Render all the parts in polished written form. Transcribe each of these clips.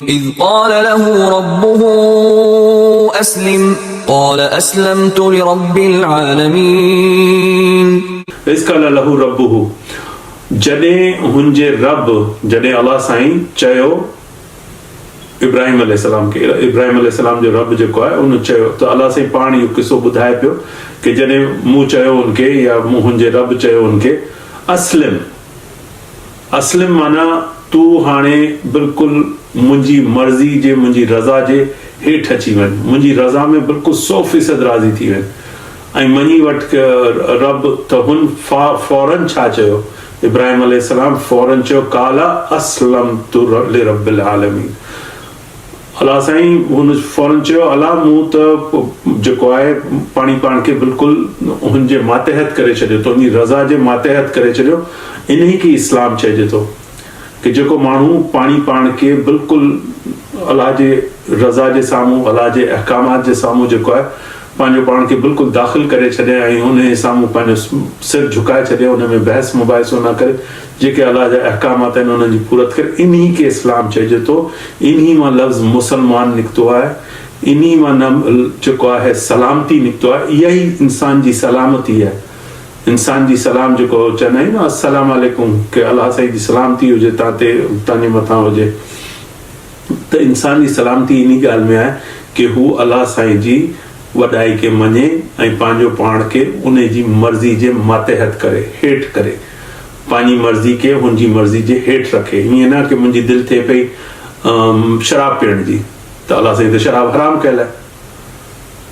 اذ قال له ربه اسلم قال اسلمت لرب العالمين. اذ قال له ربه جڏهن هن جي رب، جڏهن الله سائين، چيو ابراهيم عليه السلام کي، ابراهيم عليه السلام جو رب جيڪو آهي ان چيو ته الله سائين پاڻ اهو قصو ٻڌائي پيو ڪي جڏهن مون چيو هن کي يا مون هن جي رب چيو هن کي اسلم اسلم معنيٰ تون هاڻي بلڪل منهنجي مرضي جي، منهنجي رضا جي هيٺ اچي وڃ، منهنجي رضا ۾ بلڪل سو فيصد راضي ٿي وڃ ۽ مڃي وٺ رب ته هن فوراً ڇا چيو؟ ابراهيم عليه السلام فوراً چيو قال اسلمت لرب العالمين الله سائين هن فورن چيو الله مون ته جيڪو آهي پاڻي پاڻ کي بلڪل هن جي ماتحت ڪري ڇڏيو تنهنجي رضا جي ماتحت ڪري ڇڏيو انهي کي اسلام چئجي ٿو ڪي جيڪو ماڻهو پاڻي پاڻ کي بلڪل الله جي رضا جي سامهون الله جي احڪامات جي سامهون جيڪو آهي پنهنجو پاڻ کي بلڪل داخل ڪري ڇڏي ۽ انهي سامهون پنهنجو سر جهڪائي ڇڏي ان ۾ بحث مباحثو نه ڪري جيڪي الله جا احڪامات آهن انهن جي پورت ڪري انهي کي اسلام چئجي ٿو انهي مان لفظ مسلمان نڪتو آهي انهي مان جيڪو آهي سلامتي نڪتو آهي اها ئي انسان جي سلامتي آهي انسان جي سلام جيڪو چوندا آهيون نه السلام عليڪم ڪي الله سائين جي سلامتي هجي تان تي تان جي مٿان هجي ته انسان جي سلامتي انهي ڳالهه ۾ آهي ڪي هو الله سائين جي وڏائي کي مڃي ۽ پنهنجو پاڻ کي انهي جي مرضي جي ماتحت ڪري هيٺ ڪري پنهنجي مرضي کي هن جي مرضي جي هيٺ رکي. ائين نه ڪي منهنجي دل ٿئي پئي شراب پيئڻ جي ته الله سائين ته شراب حرام ڪيل آهي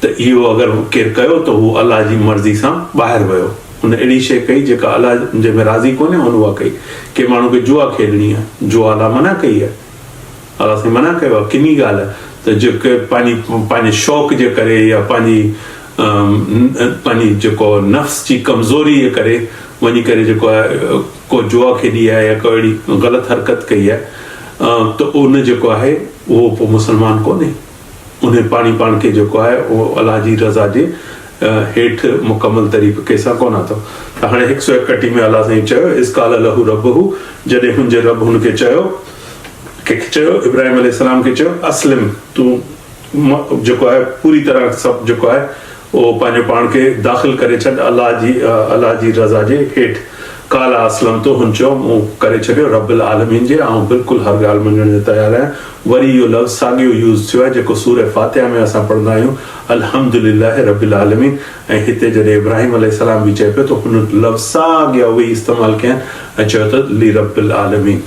ته اهو اگر ڪير ڪيو ته هو الله جي مرضي سان ٻاهر ويو. هن اهڙي شيء ڪئي جيڪا الله جنهن ۾ راضي ڪونهي هن اها ڪئي. ڪي ماڻهو کي جوا کيڏڻي آهي، جوا الله منع ڪئي آهي. الله سائين منع ڪيو آهي ڪني ڳالهه ته جيڪي پنهنجي پنهنجي شوق جي ڪري يا پنهنجي پنهنجي جيڪو نفس جي ڪمزوري جي ڪري وڃي ڪري جيڪو آهي ڪو جوا کيڏي آهي يا ڪو اهڙي غلط حرڪت ڪئي آهي ته ان جيڪو آهي اهو پوء مسلمان ڪونهي ان پاڻي پاڻ کي جيڪو آهي اهو الله جي رضا جي هيٺ مڪمل طريقي سان ڪونه آتو ته هاڻي هڪ سو ايڪٽيهه ۾ الله سائين چيو اذ قال له ربه جڏهن هن جي رب هن کي چيو ڪنهن کي چيو؟ ابراهيم عليه السلام کي چيو اسلم تون جيڪو آهي پوري طرح سڀ جيڪو آهي اهو پنهنجو پاڻ کي داخل ڪري ڇڏ الله جي الله جي رضا جي هيٺ قال اسلمت هن چيو مون ڪري ڇڏيو رب العالمين جي آئون بلڪل هر ڳالهه مڃڻ جو تيار آهيان وري اهو لفظ ساڳيو يوز ٿيو آهي جيڪو سوره فاتحه ۾ اسان پڙهندا آهيون الحمد لله رب العالمين ۽ هتي جڏهن ابراهيم عليه السلام به چئي پيو ته هن لفظ ساڳيا اهي ئي استعمال ڪيا آهن ۽ چيو ته لرب العالمين.